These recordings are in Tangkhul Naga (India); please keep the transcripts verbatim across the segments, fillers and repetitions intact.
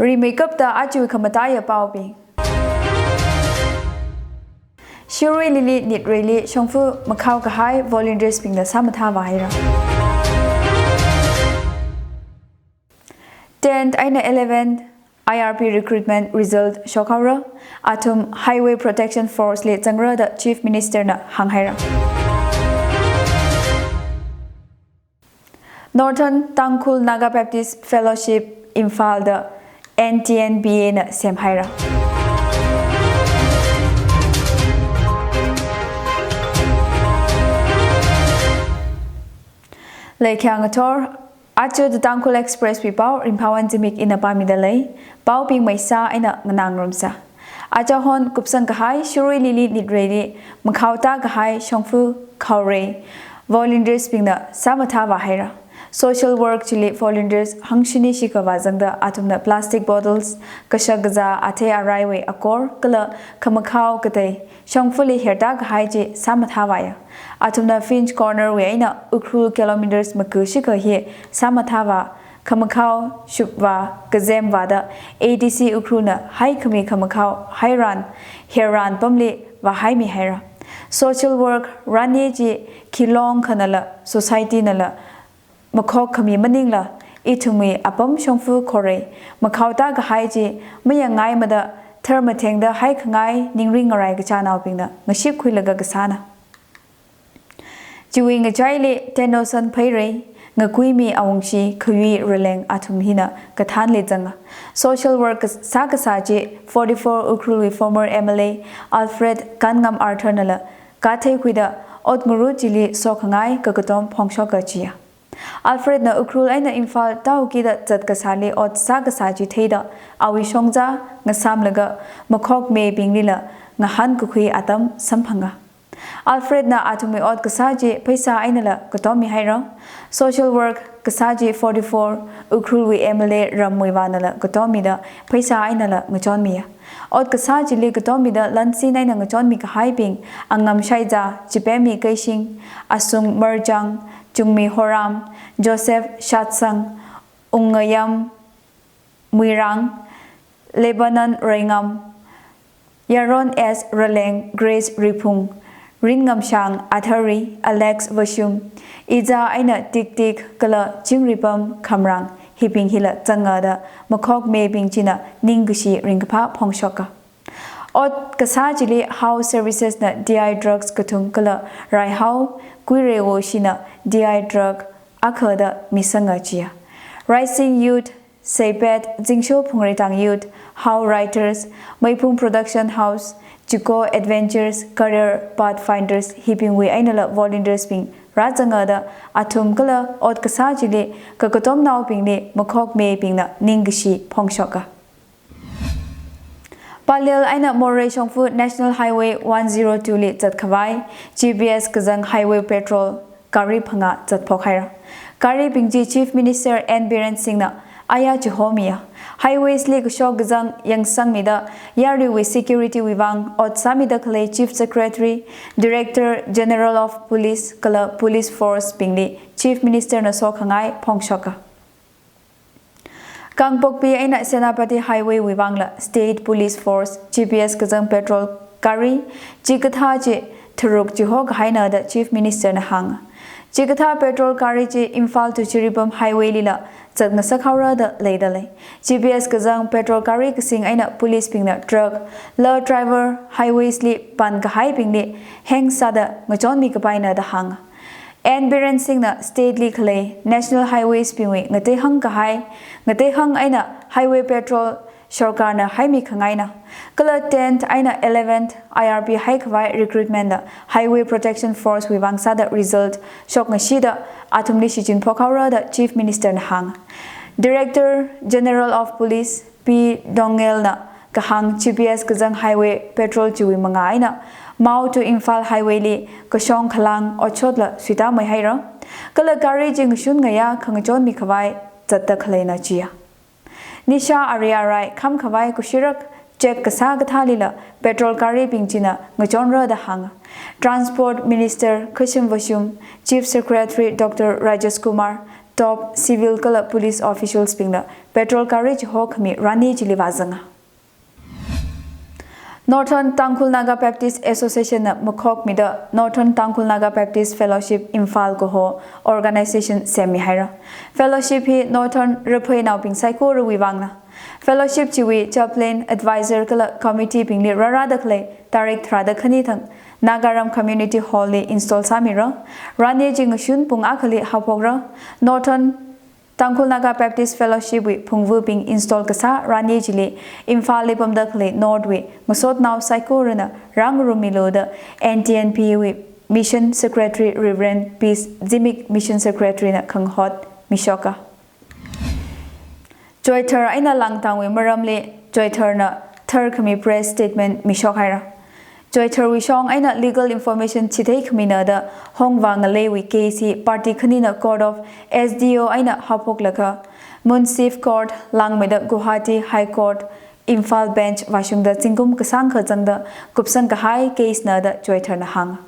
Rimeikapta aja khamataiya paobing. Shirui Lily nit reili shongfa makhao kahai volunteers bingna sāmathā vāhaira. Tenth eina eleventh I R B recruitment result shokhaora, athum Highway Protection Force li zangra da Chief Minister na hānghaira. Northern Tangkhul Naga Baptist Fellowship Imphal da N T N B A na semhaira. Leikhyang athor, aja The Tangkhul Express wui pao Ringphāwon Zimik ina pāmida lei, paobing maisā eina nganāngarumsa. Aja hon kupsang kahai Shirui Lily nit reili makhaotā kahai shongfa khaorei volunteers bingna sāmathā vāhaira. Social work chili volunteers hangshini shikha vāzangda athumna plastic bottles, kashak kazā athei araiwui akor kala khamakhao katei shongfali hertā kahai chi sāmathā vāya. Athumna Finch Corner wui eina Ukhrul kilometers maku shikha hi sāmathā vā, khamakhao shupvā, kazemvā da A D C Ukhrul na haikhami khamakhao hairan, herran pamli vāhaimihaira. Social work ranye chi khi long khanala, society nala makhok khami maningla, ithumwui apam shongfa khaorei makhaotā kahai chi mayangngaimada tharmathengda haikhangai ningri ngarai kachānaobingna ngashik khuilaga kasāna. Chiwui ngachaili Tenoson Pheirei, Ngakuimi Awungshi, Khayui Raleng athum hina kathānli zanga. Social work kas-, sākasā chi forty-four Ukhrulwui former M L A Alfred Kanngam Arthur nala kathei khuida ot ngarut chili sokhangai kakatom phongshoka chiya. Alfred na Ukhrul eina Imphal taokida zatkasāli ot sākasā chi theida awui shongza ngasāmlaga makhok mebinglila ngahānkakhui atam samphanga. Alfred na athumwui ot kasā chi pheisā einala katommihaira. Social work kasā chi forty-four Ukhrulwui M L A Rammuivah nala katommida pheisā einala ngachonmiya. Ot kasā chili katommida lansin eina ngachonmi kahaibing Angam Shaiza, Chipemmi Keishing, Asung Marjang, Chungmi Horam, Joseph Shatsang, Ungngayam Muirang, Lebanon Reingam, Yaron S Raleng, Grace Riphung, Ringamshang Athari, Alex Vashum, Iza eina Tiktik kala Chingripam Khamrang hibing hila zanga da makhok mebing china ningkashi ringkaphā phongshoka. Ot kasā chili House Services na D I drugs kathum kala Raihao Kuirewo shina D I drug akha da misanga chiya. Rising Youth, Seipet Zingsho Phungreitang Youth, Hao Writers, Meiphung Production House, Chiko Adventures, Career Pathfinders hibingwui einala volunteers bing rāzanga da athum kala ot kasā chili kakatomnaobingli makhok mebingna ningkashi phongshoka. Pallel eina Moreh shongfa National Highway one zero two li zatkhavai G P S kazang highway patrol gari phangā zatphokhaira. Garibing chi Chief Minister N Biren Singh na aya chihomiya. Highways li kashok kazang yangsangmida yaruiwui security wui vang ot sāmida khalei Chief Secretary, Director General of Police kala Police Force bingli Chief Minister na sokhangai phongshoka. Kangpokpi eina Senapati Highway wui vangla State Police Force G P S kazang patrol gari chikathā chi tharuk chihokahaina da Chief Minister na hānga. Chikathā patrol gari chi Imphal to Jiribam Highway lila zatngasakhaora da leida lei. G P S kazang patrol gari kasing eina police bingna truck la driver highways li pankahaibingli heng sāda ngachonmi kapaina da hānga. N Biren Singh na state li khalei National Highways bingwui ngateihang kahai, ngateihang eina highway patrol sorkarna haimi khangaina. Kala tenth eina eleventh I R B haikhavai recruitment na Highway Protection Force wui vang sāda result shokngashida athumli shichin phokhaora da Chief Minister na hānga. Director General of Police P Dongel na kahāng G P S kazang highway patrol chiwui mangā eina Mao to Imphal Highway li kashong khalang otshotla suitāmeihaira. Kala gari chi ngashun ngayā khangachonmi khavai zatta khaleina chiya. Nisha ari arai khamkhavai kushirak check kasā kathālila patrol garibing china ngachonra da hānga. Transport Minister Khashim Vashum, Chief Secretary Doctor Rajesh Kumar, shop, civil kala police officials bingna patrol gari chihokhami rani chili vāzanga. Northern Tangkhul Naga Baptist Association na makhokmida Northern Tangkhul Naga Baptist Fellowship Imphal kaho organization semmihaira. Fellowship hi Northern Raphei naobing saikorawui vangna. Fellowship chiwui chaplain, advisor kala committee bingli rārada khalei tarik tharāda khani thang Nagaram Community Hall li install sāmira. Rani chi ngashun pung akhali haophokra. Northern Tangkhul Naga Baptist Fellowship wui phungvabing install kasā rani chili Imphal li pamda khalei North wui ngasotnao saikorana rāngarummilu da N T N P wui Mission Secretary Reverend P. Zimik, Mission Secretary na khangahot mishoka. Choithar eina langtangwui maramli Choitharna tharkhami press statement mishokhaira. Choitharwui shong eina legal information chitheikhamina da hongvā ngaleiwui case hi party khanina Court of S D O eina haophoklaga Munsif Court langmeida Guwahati High Court Imphal Bench vāshungda zingkum kasāngkha zangda kupsang kahai case na da Choitharna hānga.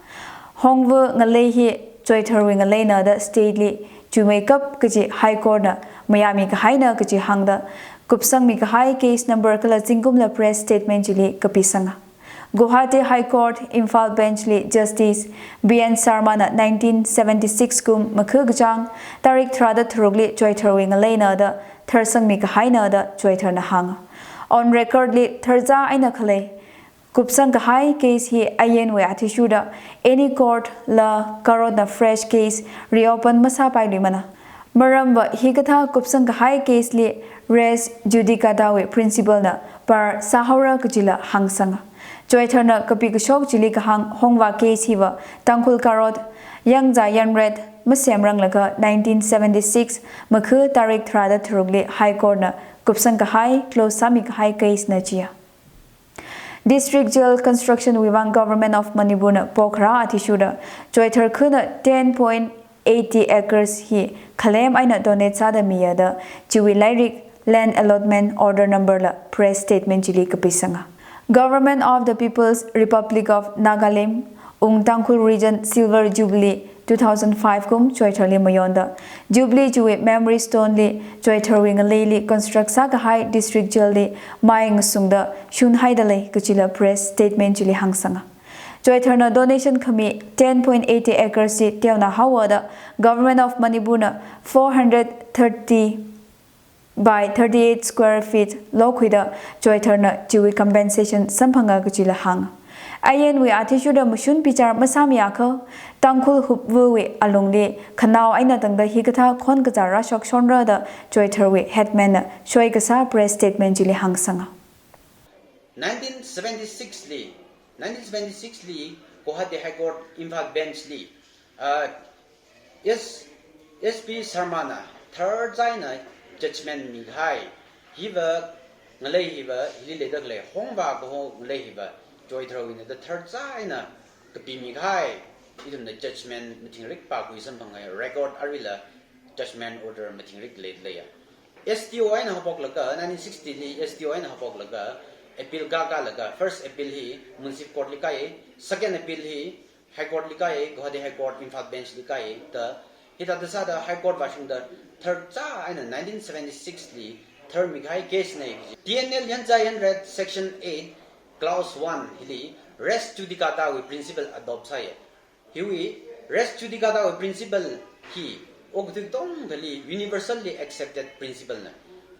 Hongvā ngalei hi Choitharwui ngaleina da state li chuimeikap kaji High Court na mayāmi kahaina kaji hāngda kupsangmi kahai case number kala zingkumla press statement chili kapisanga. Guwahati High Court Imphal Bench li Justice B N Sarma na nineteen seventy-six kum makha kachāng tarik tharāda tharukli Choitharwui ngaleina da tharsangmi kahaina da Choitharna hānga. On record li tharzā eina khalei kupsang kahai case hi ayenwui athishurda any court la court na fresh case reopen masāpailuimana. Maramva hikathā kupsang kahai case li res judicata wui principle na par sāhaora kajila hāngsanga. Choitharna kapi kashok chili kahāng hongvā case hiva Tangkhul court yangzā yanret masemranglaga nineteen seventy-six makha tarik tharāda tharukli High Court na kupsang kahai close sāmi kahai case na chiya. District Jail construction wui vang Government of Manipur na pokharā athishurda Choithar khana ten point eighty acres hi khalem eina donate sāda miya da chiwui lairik land allotment order number la press statement chili kapisanga. Government of the People's Republic of Nagalim, Ung Tangkhul Region Silver Jubilee two thousand five kum Choitharli mayonda Jubilee chiwui memory stone li Choitharwui ngaleili construct sākahai district jail li mai ngasungda shunhaida lei kajila press statement chili hāngsanga. Choitharna donation khami ten point eighty acres chi teona haowa da Government of Manipur na four hundred thirty by thirty-eight square feet lokhuida Choitharna chiwui compensation samphanga kajila hānga. Ayenwui athishurda mashun bichar masāmiakha Tangkhul hupvawui alungli khanao eina tangda hikathā khon kazā rāshok shonra da Choitharwui headman na shoi kasā press statement chili hāngsanga. Nineteen seventy-six li, nineteen seventy-six li Guwahati High Court Imphal Bench li, uh, S, S P Sarma na tharzā eina judgment mikahai, hiva ngalei hiva hili leida khalei hongvā kaho ngalei hiva Choitharwuina da tharzā eina kapimikahai, ithumna judgment mathingrik pakhui samphangai, record aruila judgment order mathingrik leida leiya. S T O eina haophoklaga, nineteen sixty li S T O eina haophoklaga, appeal kakālaga, first appeal hi Munsif Court li kāya, second appeal hi High Court li kāya, Guwahati High Court, Imphal Bench li kāya, da, hithāda sāda High Court vāshungda tharzā eina nineteen seventy-six li tharmikahai case na. T N L yanzā yanret section eight, clause one hili res judicata wui principle adopt sāya. Hiwui res judicata wui principle hi okathui katongali universally accepted principle na.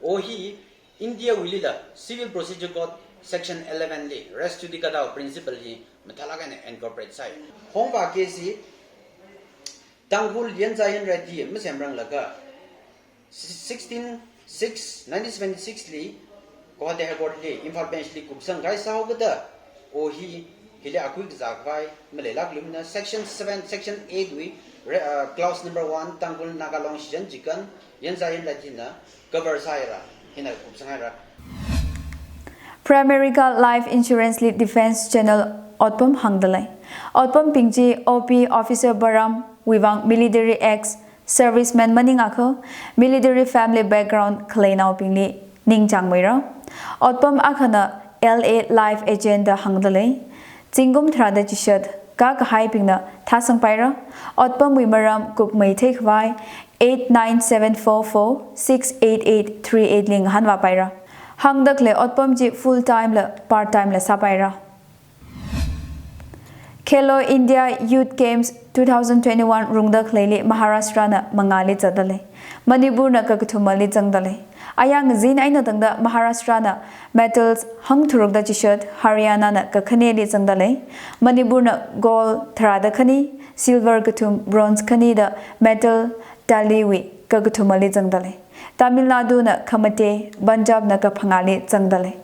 O hi India wuilila Civil Procedure Code section eleven li res judicata wui principle hi mathālāk eina incorporate sāi. Hongvā case hi Tangkhul yanzā yanret hi masemranglaga sixteen six, nineteen seventy-six li Guwahati High Court li Imphal Bench li kupsang kahai sāhaokada, o hi hili akhui kazā khavai maleilākluimana, section seven, section eight wui re-, uh, clause number one, Tangkhul Naga Long shijan chikan yanzā yanret hina cover sāhaira, hina kupsanghaira. Primary ka life insurance li Defence Channel otpam hāngda lei. Otpambing chi O P officer baram wuivang military ex serviceman maningakha, military family background khaleinaobingli ningchāngmeira. Otpam akhana L A Life Agent da hāngda lei. Zingkum tharāda chishat kākahaibingna thāsangpaira. Otpamwui maram kupmei theikhavai eight nine seven four four six eight eight three eight li ngahānvāpaira. Hāngda khalei otpam chi full time la part time la sāpaira. Khelo India Youth Games two thousand twenty-one rungda khaleili Maharashtra na mangāli zatdalei. Manipur na kakathumali zangdalei. Ayang zin eina tangda Maharashtra na medals hangtharukda chishat, Haryana na kakhaneli zangdalei. Manipur na gold tharāda khani, silver kathum, bronze khani da medal tally wui kakathumali zangdalei. Tamil Nadu na khamate, Punjab na kaphangāli zangdalei.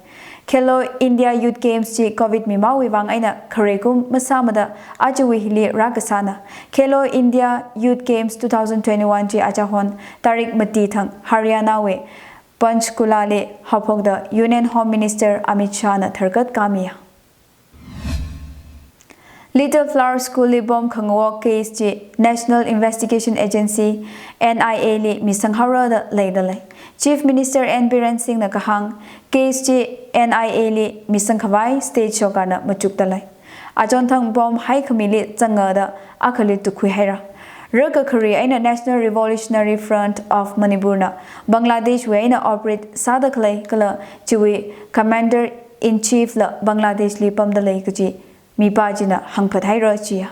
Khelo India Youth Games chi Covid mimaowui vang eina khareikum masāmada ajawui hili rākasāna. Khelo India Youth Games two thousand twenty-one chi achahon tarik mati thang Haryana wui Panchkula li haophokda Union Home Minister Amit Shah na tharkat kāmiya. Little Flower School li bomb khangawok case chi National Investigation Agency, N I A li misanghaora da leidalei. Chief Minister N Biren Singh na kahāng, case chi N I A li misangkhavai state sorkar na machukdalei. Achonthang bomb haikhamili zanga da akhali tukhuihaira. Raka khari eina National Revolutionary Front of Manipur na Bangladesh wui eina operate sāda khalei kala chiwui Commander in Chief la Bangladesh li pamdalei kaji mipā china hāngphathaira chiya.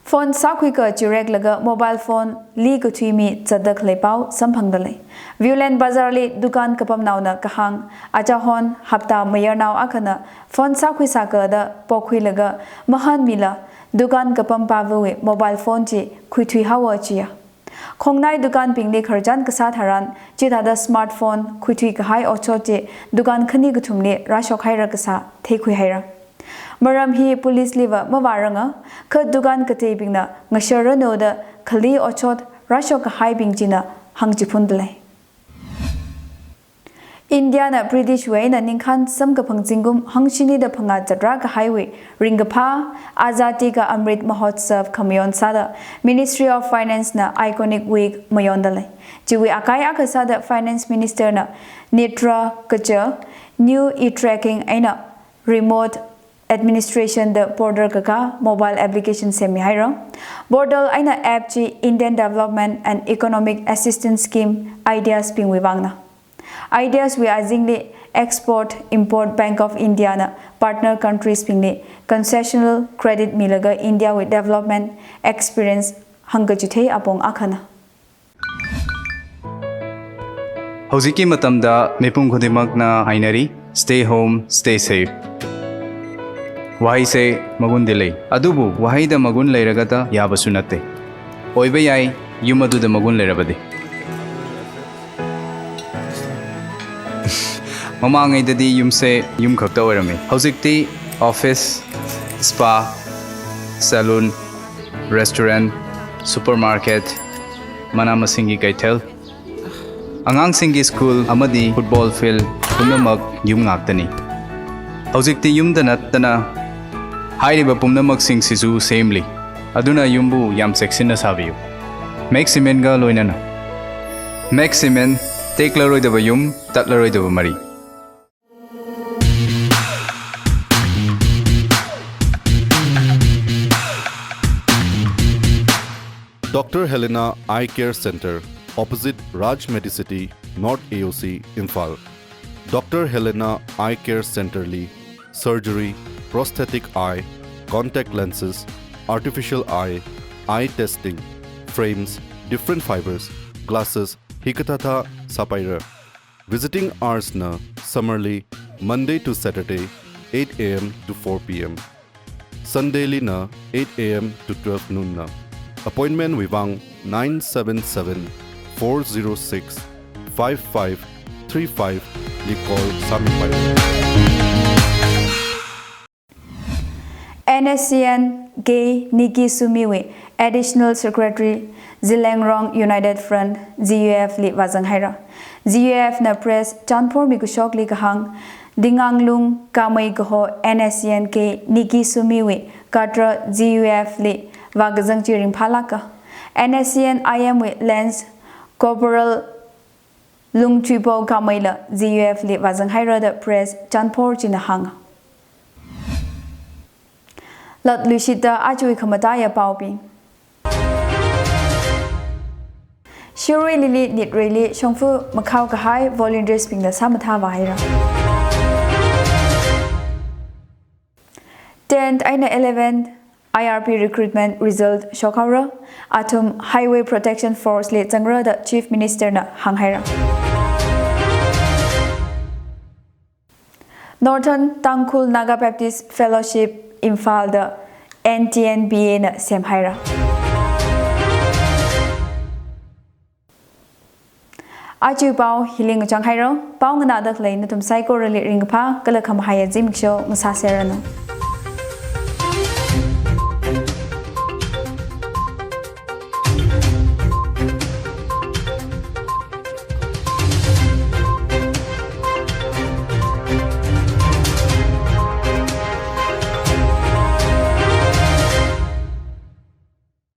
Phone sākhuika chireklaga mobile phone li kathui mi zatda khalei pao samphangdalei. Viewland Bazar li dukan kapamnaona kahāng, achahon hapta mayarnao akhana phone sākhuisāka da pokhuilaga mahānmila dukan kapampāvawui mobile phone chi khuithuihaowa chiya. Khongnai dukanbingli khararchan kasā tharan, chithāda smartphone khuithui kahai otshot chi dukan khani kathumli rāshokhaira kasā theikhuihaira. Maram hi police liva mavāranga, kha dukan kateibingna ngasharranu da khali otshot rāshok kahaibing china hāngchiphundalei. India na British wui eina ningkhān samkaphang zingkum hangshini da phangā zatrā kahaiwui ringkaphā Azadi Ka Amrit Mahotsav khamayon sāda Ministry of Finance na Iconic Week mayondalei. Chiwui akai akha sāda Finance Minister na Netra kaja, new e-tracking eina remote administration da portal kakā mobile application semmihaira. Portal eina app chi Indian Development and Economic Assistance Scheme, IDEAS bingwui vangna. IDEAS wui azingli Export Import Bank of India na partner countries bingli concessional credit milaga India wui development experience hāngkachithei apong akhana. Hꯧjikki matamda mipum khudingmakna hainari, stay home, stay safe. Waheise magundi lei. Adubu waheida magun leiragata yabashu natte. Oiba yai, yum aduda magun leirabadi. Mamangaidadi yumse yum khakta oirame. Hojikti office, spa, salon, restaurant, supermarket, mana masinggi kaithel, angangsinggi school amadi football field pumnamak yum ngaktani. Hojikti yumda nattana hairiba pumnamaksing sisu semli. Aduna yumbu yam cheksinna sabiyu. Max Cement ga loinana. Max Cement, teklaroidaba yum, tatlaroidaba mari. Doctor Helena Eye Care Center, opposite Raj Medicity, North A O C, Imphal. Doctor Helena Eye Care Center li surgery, prosthetic eye, contact lenses, artificial eye, eye testing, frames, different fibers, glasses, hikathāthā sāpaira. Visiting hours na summer li Monday to Saturday, eight A M to four P M. Sunday li na eight A M to twelve noon na. Appointment wui vang nine seven seven, four zero six, five five three five li call sāmipai. N S C N K Niki Sumi wui Additional Secretary Zeliangrong United Front, Z U F li vāzanghaira. Z U F na press chanphor mikashokli kahāng, Dinganglung Kamei kaho N S C N K Niki Sumi wui cadre Z U F li vākazang chi ringphālāka. N S C N I M wui Lance Corporal Lungchuipo Kamei la Z U F li vāzanghaira da press chanphor china hānga. Latluishita ajawui khamataiya paobing. Chiwuilili NEET Rally li shongfa makhao kahai volunteers bingna sāmathā vāhaira. Tenth eina eleventh I R B recruitment result shokhaora, athum Highway Protection Force li zangra da Chief Minister na hānghaira. Northern Tangkhul Naga Baptist Fellowship Imphal da N T N B A na semhaira. Aja pao hili ngachang haira, pao nganāda khalei nathum saikorali ringkaphā kala khamahai zimiksho ngasāserranu.